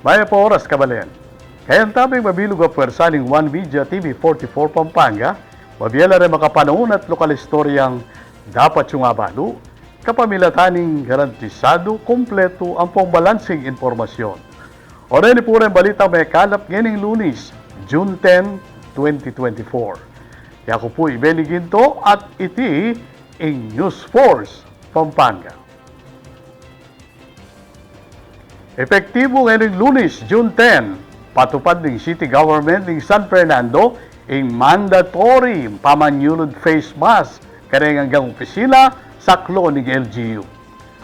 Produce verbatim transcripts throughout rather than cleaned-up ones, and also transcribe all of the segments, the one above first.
Mayap a oras, kabalen. Kayabe ing mabilug a pwersa ning One Media T V forty-four Pampanga, mabie la reng makapanaun at lokal a istoryang dapat yung abalu, kapamilatan ning garantisadu, kumpletu ampong balansing impormasyon. O reni pu reng balitang mekalap ngening Lunes, June ten, twenty twenty-four. Yaku pu i Benny Ginto at iti ing News Force Pampanga. Epektibu ngening Lunes, June ten, patupad ning city government ning San Fernando ing mandatory pamanyulud face mask kareng anggang opisina, saklon ning L G U.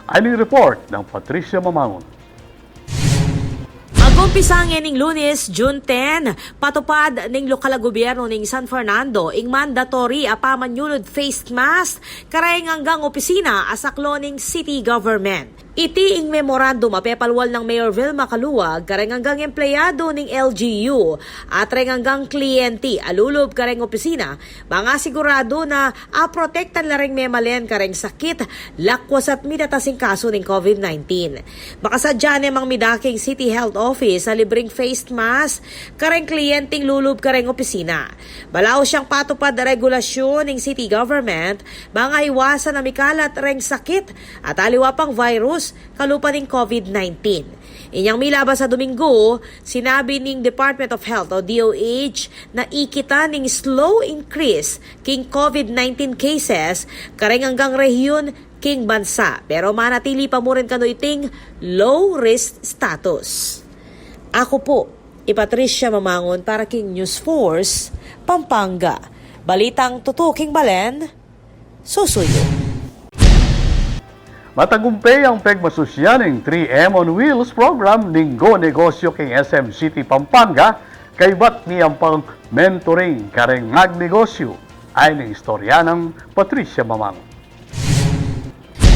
Ini ing report nang Patricia Mamangun. Mag-umpisa ngening Lunes, June ten, patupad ning lokal a gobyerno ning San Fernando ing mandatory a pamanyulud face mask kareng anggang opisina a saklon ning city government. Iti ing memorandum a pepalwal nang Mayor Vilma Caluag kareng anggang empleyado ning L G U at reng anggang kliyente a lulub kareng opisina, bang asiguradu na aprotektan la reng memalen kareng sakit lakwes at mitatas ing kasu ning COVID nineteen. Makasadya ne mang midake ing City Health Office a libreng face mask kareng kliyenteng lulub kareng opisina. Balaus yang patupad a regulasyun ning city government bang aiwasan a mikalat reng sakit at aliwa pang virus kalupa ning COVID nineteen. Inyang milabas a Domingo, sinabi ning Department of Health o D O H na ikit na ing slow increase king COVID nineteen cases kareng anggang rehiyun king bansa, pero manatili pa mu rin kanu iting low risk status. Aku pu i Patricia Mamangun para king News Force Pampanga. Balitang tutu king balen, susuyu. Matagumpe yang pegmasusyan ing three M on Wheels program ning Go Negosyo king S M City Pampanga, kaybat ning pang-mentoring kareng magnegosyo. Ini ing istorya nang Patricia Mamangun.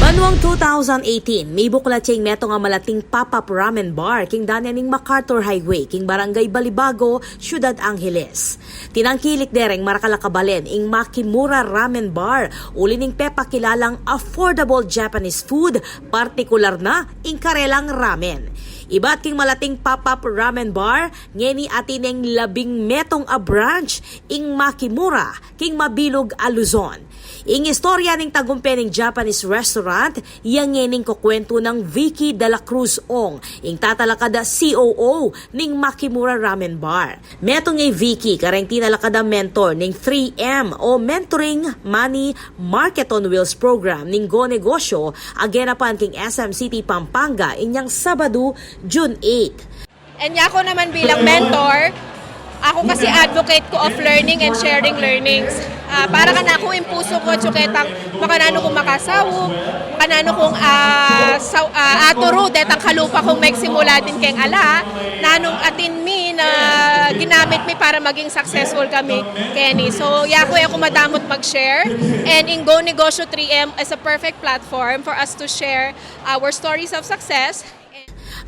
Banuang two thousand eighteen, mibuklat ya ing metung a malating pop-up ramen bar king dane ning MacArthur Highway king Barangay Balibago, Ciudad Angeles. Tinangkilik de reng marakal a kabalen ing Makimura Ramen Bar, uli ning pepakilalang affordable Japanese food, partikular na ing karelang ramen. Ibat king malating pop-up ramen bar, ngeni atin neng labing metung a branch ing Makimura king mabilug a Luzon. Ing istorya ning tagumpe ning Japanese restaurant, ya ngening kukwentu nang Vicky de la Cruz Ong, ing tatalakad a C O O ning Makimura Ramen Bar. Metung i Vicky kareng tinalakad a mentor ning three M o Mentoring Money Market on Wheels program ning Go Negosyo a genapan king S M City Pampanga inyang Sabadu, June eight. And yaku naman bilang mentor, aku kasi advocate ku of learning and sharing learnings. Ah, para kanaku ing pusu ku, atsu ketang makananu kung makasaup, makananu kung, ah, sau-, ah, aturu detang kalupa kung megsimula din keng ala, nanung atin mi na ginamit mi para maging successful kami keni. So, yaku e ku madamut mag-share. And ing Go Negosyo three M is a perfect platform for us to share our stories of success.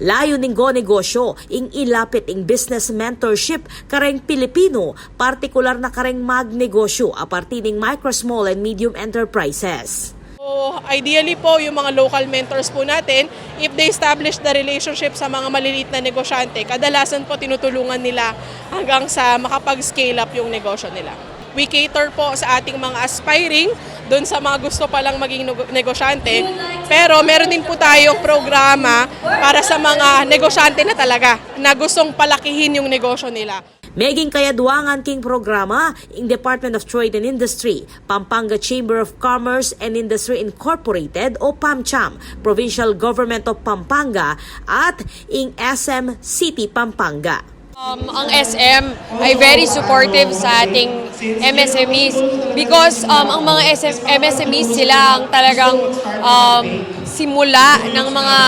Layun ning Go Negosyo ing ilapit ing business mentorship kareng Pilipino, partikular na kareng magnegosyo a parti ning micro, small, and medium enterprises. So, ideally po, yung mga local mentors po natin, if they establish the relationship sa mga maliliit na negosyante, kadalasan po tinutulungan nila hanggang sa makapag-scale up yung negosyo nila. We cater po sa ating mga aspiring, dun sa mga gusto pa lang maging nego-, negosyante. Pero meron din po tayong programa para sa mga negosyante na talaga na gustong palakihin yung negosyo nila. Meging kayadwangan king programa ing Department of Trade and Industry, Pampanga Chamber of Commerce and Industry Incorporated o PAMCHAM, Provincial Government of Pampanga, at ing S M City Pampanga. Um, ang S M ay very supportive sa ating M S M Es because, um, ang mga S M, M S M Es sila ang talagang, um, simula ng mga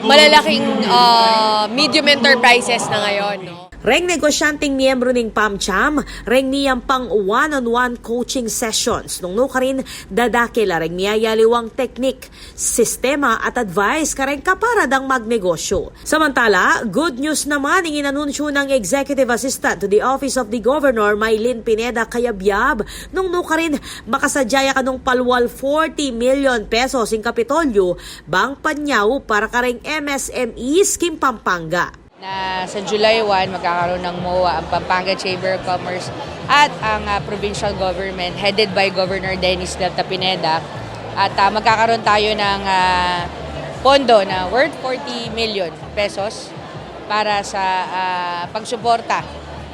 malalaking, uh, medium enterprises na ngayon, no? Reng negosyanteng miyembro ning PAMCHAM, reng miyampang one-on-one coaching sessions nung nukarin dadake la reng miyayaliwang teknik, sistema at advice kareng kapara dang magnegosyo. Samantala, good news naman ing inanunsyo nang Executive Assistant to the Office of the Governor, Mylene Pineda Cayabyab, nung nukarin makasadya ya kanung palwal forty million pesos ing Kapitolyo bang panyaup para kareng M S M Es king Pampanga. Na sa July one, magkakaroon ng MOA ang Pampanga Chamber of Commerce at ang, ah, provincial government headed by Governor Dennis Delta Pineda. At, ah, magkakaroon tayo ng, ah, pondo na worth forty million pesos para sa, ah, pagsuporta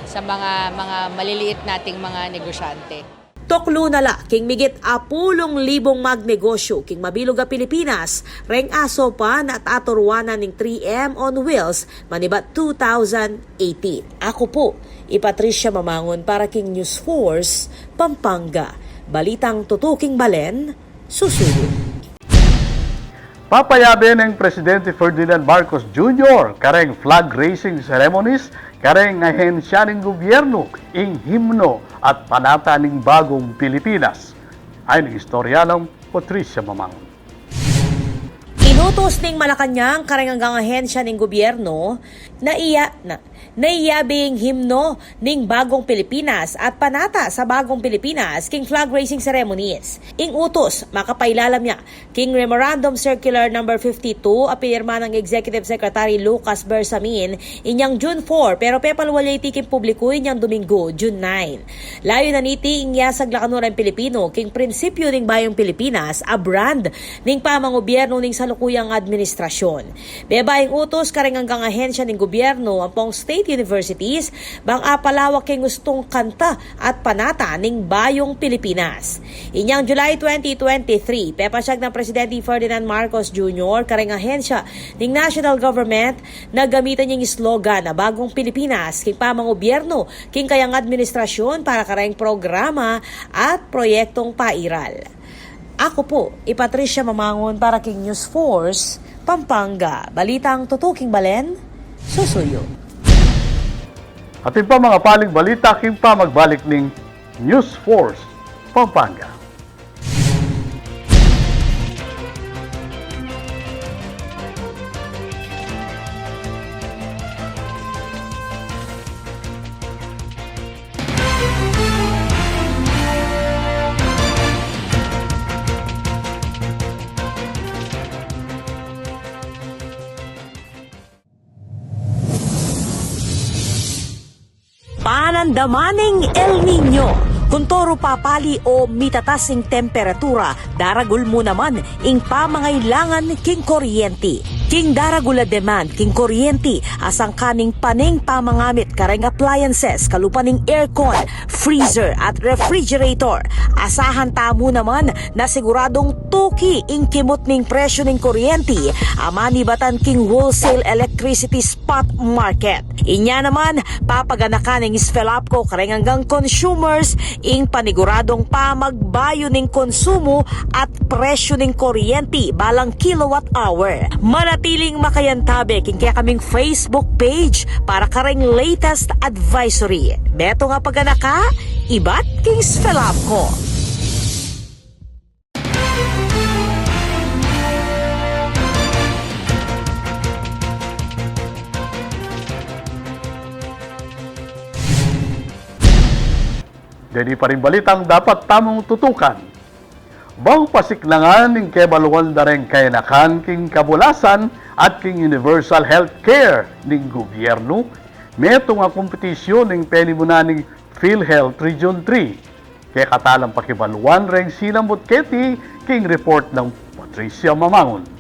sa mga, mga maliliit nating mga negosyante. Tuklu na la king migit apulung libung magnegosyu king mabilug a Pilipinas reng asopan at aturuanan ning three M on Wheels manibat two thousand eighteen. Aku pu i Patricia Mamangun para king News Force Pampanga. Balitang tutuking balen, susuyu. Papayabe neng Presidente Ferdinand Marcos Junior kareng flag raising ceremonies kareng ahensya ning gobyernu ing himno at panata ning bagung Pilipinas. Ayon ning istorya nang Patricia Mamangun. Inutus ning Malacañang kareng anggang ahensya ning gobyernu na iya na naiyabe ing himno ning bagung Pilipinas at panata sa bagung Pilipinas king flag raising ceremonies. Ing utus makapailalam ya king Memorandum Circular number fifty-two a pinirma nang Executive Secretary Lucas Bersamin inyang June four, pero pepalwal ya iti king publiku inyang Domingo, June nine. Layunan niti ing iyasaglakan reng Pilipinu king prinsipyu ning bayung Pilipinas a brand ning pamangubyernu ning salukuyang administrasyun. Beba ing utus kareng anggang ahensya ning gobyernu ampong state universities bang apalawak king ustung kanta at panata ning bayung Pilipinas. Inyang July twenty twenty-three, pepasyag nang Presidente Ferdinand Marcos Junior kareng ahensya ning national government na gamitan ya ing slogan a Bagong Pilipinas king pamangubyernu king kayang administrasyun para kareng programa at proyektung pairal. Aku pu i Patricia Mamangun para king News Force Pampanga. Balitang tutuking balen, susuyu. Atin pa mga paling balita king pamagbalik ning News Force Pampanga. Panandaman ning El Niño. Kun toro papali o mitatas ing temperatura, daragul mu naman ing pamangailangan king kuryenti. King daragul a demand king kuryenti, asangka ning paneng pamangamit kareng appliances kalupa ning aircon, freezer at refrigerator. Asahan tamu naman na siguradung tuki ing kimut ning presyu ning kuryenti a manibatan king wholesale electricity spot market. Inya naman, papaganakan ning SFELAPCO kareng anggang consumers ing paniguradung pamagbayu ning konsumu at presyu ning kuryenti balang kilowatt hour. Manatiling makayantabe king kekaming Facebook page para kareng latest advisory. Metung a paganaka, ibat king SFELAPCO. Deni pa ring balitang dapat tamung tutukan. Bang pasiknangan ing kebaluan da reng kayanakan king kabulasan at king universal health care ning gubyernu, metung a kompetisyun ing penimunan ning PhilHealth Region three. Kekatalang pakibaluan reng sinambut keti king report nang Patricia Mamangun.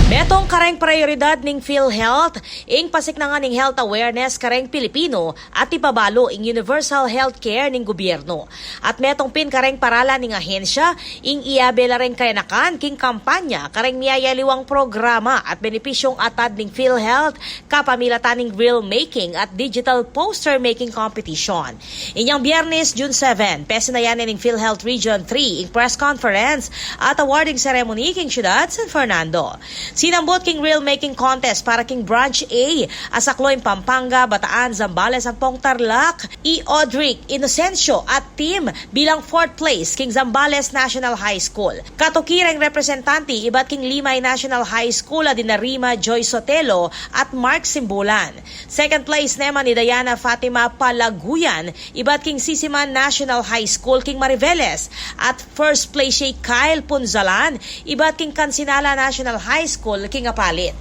Metung kareng prayoridad ning PhilHealth ing pasiknangan ning health awareness kareng Pilipinu at ipabalu ing universal health care ning gubyernu. At metung pin kareng paralan ning ahensya ing iabe la reng kayanakan king kampanya kareng miyayaliwang programa at benepisyung atad ning PhilHealth kapamilatan ning grill making at digital poster making competition. Inyang Biyernes, June seven, pesinayan ne ning PhilHealth Region three ing press conference at awarding ceremony king syudad San Fernando. Sinambut king grill making contest para king Branch A, a saklu ing Pampanga, Bataan, Zambales ampong Tarlac, i Odric Inocencio at team bilang fourth place king Zambales National High School. Katuki reng representante ibat king Limay National High School a dina Rima Joy Sotelo at Mark Simbulan. Second place naman i Diana Fatima Palaguyan ibat king Sisiman National High School king Mariveles, at first place i Kyle Punzalan ibat king Kansinala National High School king apalit.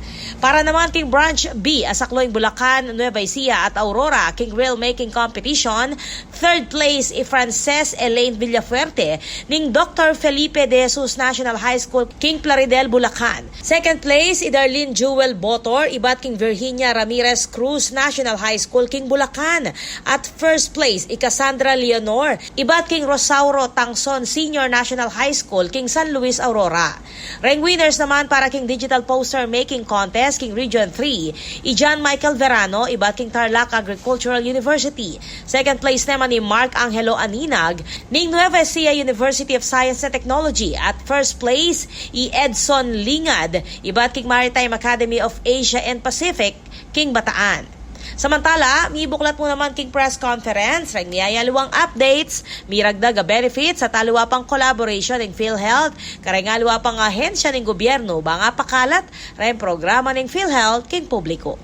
Para naman king Branch B, asaklo ing Bulacan, Nueva Ecija at Aurora king rail making competition, third place i Frances Elaine Villafuerte ning Doctor Felipe de Jesus National High School king Plaridel, Bulacan. Second place i Darlene Jewel Botor ibat king Virginia Ramirez Cruz National High School king Bulacan. At first place i Cassandra Leonor ibat king Rosauro Tangson Senior National High School king San Luis, Aurora. Reng winners naman para king Digital Poster Making Contest king Region three, i John Michael Verano ibat king Tarlac Agricultural University. Second place naman i Mark Angelo Aninag ning Nueva Ecija University of Science and Technology at first place i Edson Lingad ibat king Maritime Academy of Asia and Pacific king Bataan. Samantala, mibuklat mu naman king press conference reng miyayaliwang updates, miragdag a benefits at aliwa pang collaboration ning PhilHealth kareng aliwa pang ahensya ning gobyernu bang apakalat reng programa ning PhilHealth king publiku.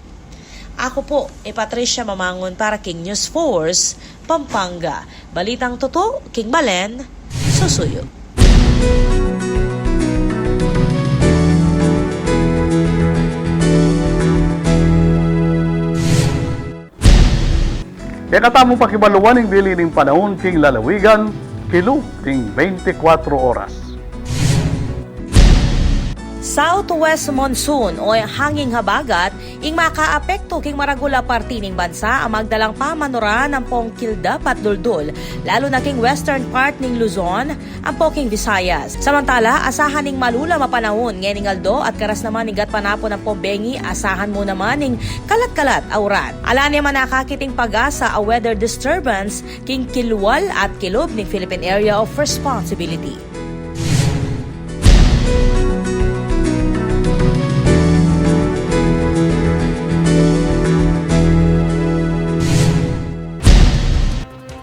Aku pu i Patricia Mamangun para king News Force Pampanga. Balitang tutu king balen, susuyu. Kekatamung pakibaluan ing dili ning panaun king lalawigan, kilub king bente kwatro oras. Southwest monsoon o hanging habagat ing makaapekto king maragul a parti ning bansa a magdalang pamanuran ampong kilda at duldul, lalu na king western part ning Luzon ampo king Visayas. Samantala, asahan ing malulam a panaun ngening aldo at karas naman ning gatpanapun ampo bengi, asahan mu naman ing kalat-kalat a uran. Ala ne manakakit ing PAGASA a weather disturbance king kilwal at kilub ning Philippine Area of Responsibility.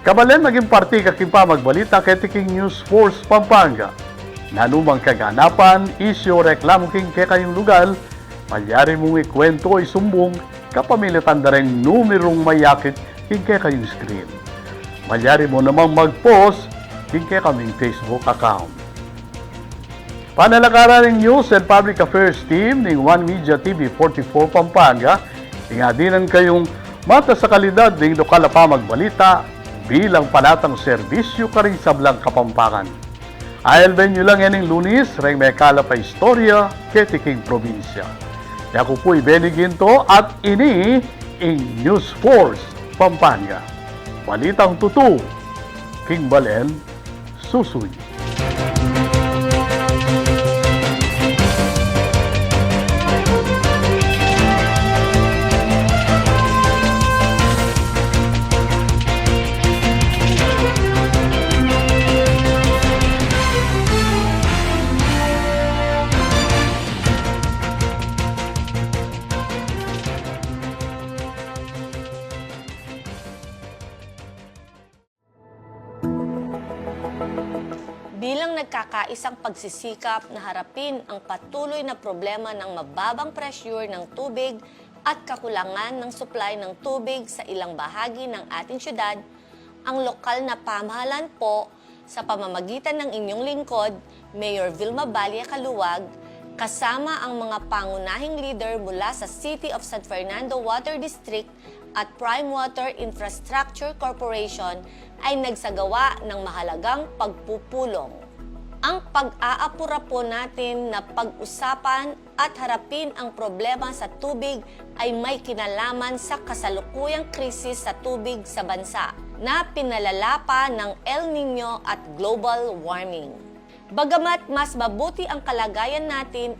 Kabalen, maging parti ka king pamagbalita keti king News Force Pampanga. Nanu mang kaganapan, isyu o reklamu king kekayung lugal, malyari mung ikuwentu o isumbung kapamilatan da reng numerung mayakit king kekayung screen. Malyari mu namang mag-post king kekaming Facebook account. Panalakaran ning News and Public Affairs Team ning One Media T V forty-four Pampanga, ing adinan kayung matas a kalidad ning lokal a pamagbalita bilang panatang serbisyu karing sablang Kapampangan. Aelben yu la ngening Lunis reng mekalap a istorya keti king probinsya. Yaku pu i Benny Ginto at ini ing News Force Pampanga. Balitang tutu king balen, susuyu. Bilang nagkakaisang pagsisikap na harapin ang patuloy na problema ng mababang pressure ng tubig at kakulangan ng supply ng tubig sa ilang bahagi ng ating syudad, ang lokal na pamahalaan po, sa pamamagitan ng inyong lingkod, Mayor Vilma Balle Caluag, kasama ang mga pangunahing leader mula sa City of San Fernando Water District at Prime Water Infrastructure Corporation, ay nagsagawa ng mahalagang pagpupulong. Ang pag-aapura po natin na pag-usapan at harapin ang problema sa tubig ay may kinalaman sa kasalukuyang krisis sa tubig sa bansa na pinalala pa ng El Niño at global warming. Bagamat mas mabuti ang kalagayan natin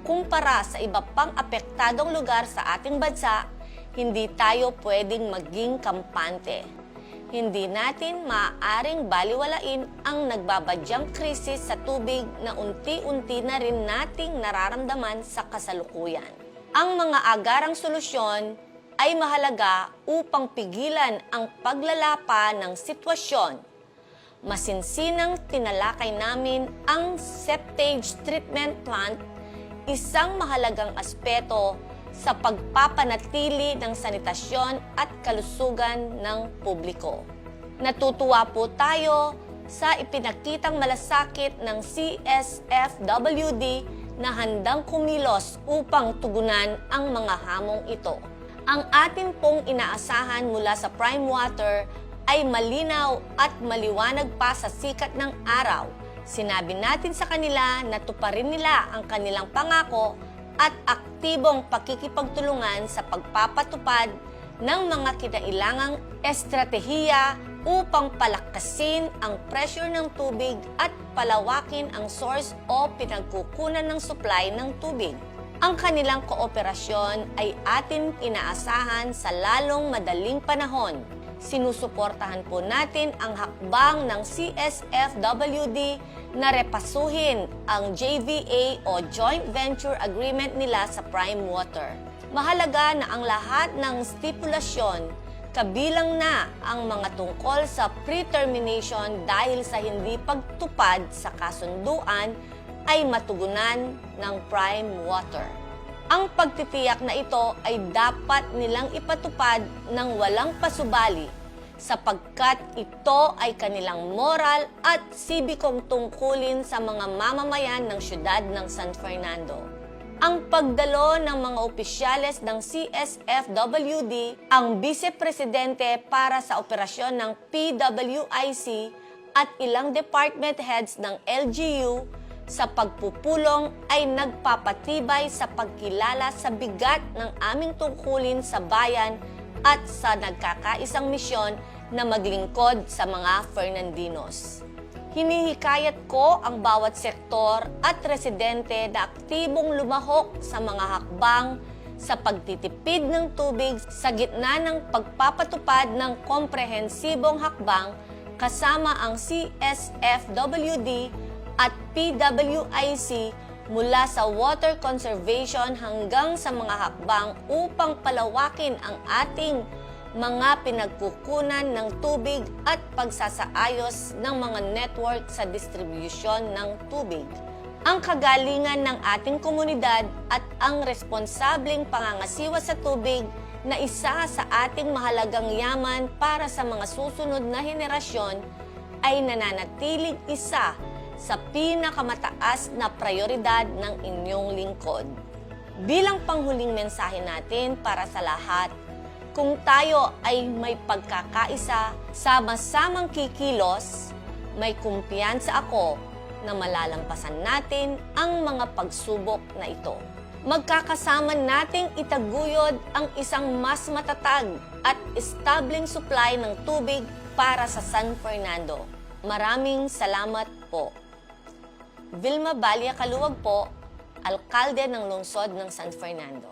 kumpara sa iba pang apektadong lugar sa ating bansa, hindi tayo pwedeng maging kampante. Hindi natin maaaring balewalain ang nagbabadyang krisis sa tubig na unti-unti na rin nating nararamdaman sa kasalukuyan. Ang mga agarang solusyon ay mahalaga upang pigilan ang paglala pa ng sitwasyon. Masinsinang tinalakay namin ang septage treatment plant, isang mahalagang aspeto sa pagpapanatili ng sanitasyon at kalusugan ng publiko. Natutuwa po tayo sa ipinakitang malasakit ng C S F W D na handang kumilos upang tugunan ang mga hamong ito. Ang atin pong inaasahan mula sa Prime Water ay malinaw at maliwanag pa sa sikat ng araw. Sinabi natin sa kanila na tuparin nila ang kanilang pangako at aktibong pakikipagtulungan sa pagpapatupad ng mga kinailangang estratehiya upang palakasin ang pressure ng tubig at palawakin ang source o pinagkukunan ng supply ng tubig. Ang kanilang kooperasyon ay atin inaasahan sa lalong madaling panahon. Sinusuportahan po natin ang hakbang ng C S F W D na repasuhin ang J V A o Joint Venture Agreement nila sa Prime Water. Mahalaga na ang lahat ng stipulasyon, kabilang na ang mga tungkol sa pre-termination dahil sa hindi pagtupad sa kasunduan, ay matugunan ng Prime Water. Ang pagtitiyak na ito ay dapat nilang ipatupad ng walang pasubali, sapagkat ito ay kanilang moral at sibikong tungkulin sa mga mamamayan ng siyudad ng San Fernando. Ang pagdalo ng mga opisyales ng C S F W D, ang Bise Presidente para sa Operasyon ng P W I C, at ilang department heads ng L G U sa pagpupulong ay nagpapatibay sa pagkilala sa bigat ng aming tungkulin sa bayan at sa nagkakaisang misyon na maglingkod sa mga Fernandinos. Hinihikayat ko ang bawat sektor at residente na aktibong lumahok sa mga hakbang sa pagtitipid ng tubig sa gitna ng pagpapatupad ng komprehensibong hakbang kasama ang C S F W D at P W I C, mula sa water conservation hanggang sa mga hakbang upang palawakin ang ating mga pinagkukunan ng tubig at pagsasaayos ng mga network sa distribusyon ng tubig. Ang kagalingan ng ating komunidad at ang responsableng pangangasiwa sa tubig na isa sa ating mahalagang yaman para sa mga susunod na henerasyon ay nananatiling isa sa pinakamataas na prayoridad ng inyong lingkod. Bilang panghuling mensahe natin para sa lahat, kung tayo ay may pagkakaisa, sama-samang kikilos, may kumpiyansa ako na malalampasan natin ang mga pagsubok na ito. Magkakasama nating itaguyod ang isang mas matatag at estableng supply ng tubig para sa San Fernando. Maraming salamat po. Vilma Balia Caluag po, Alkalde ng Lungsod ng San Fernando.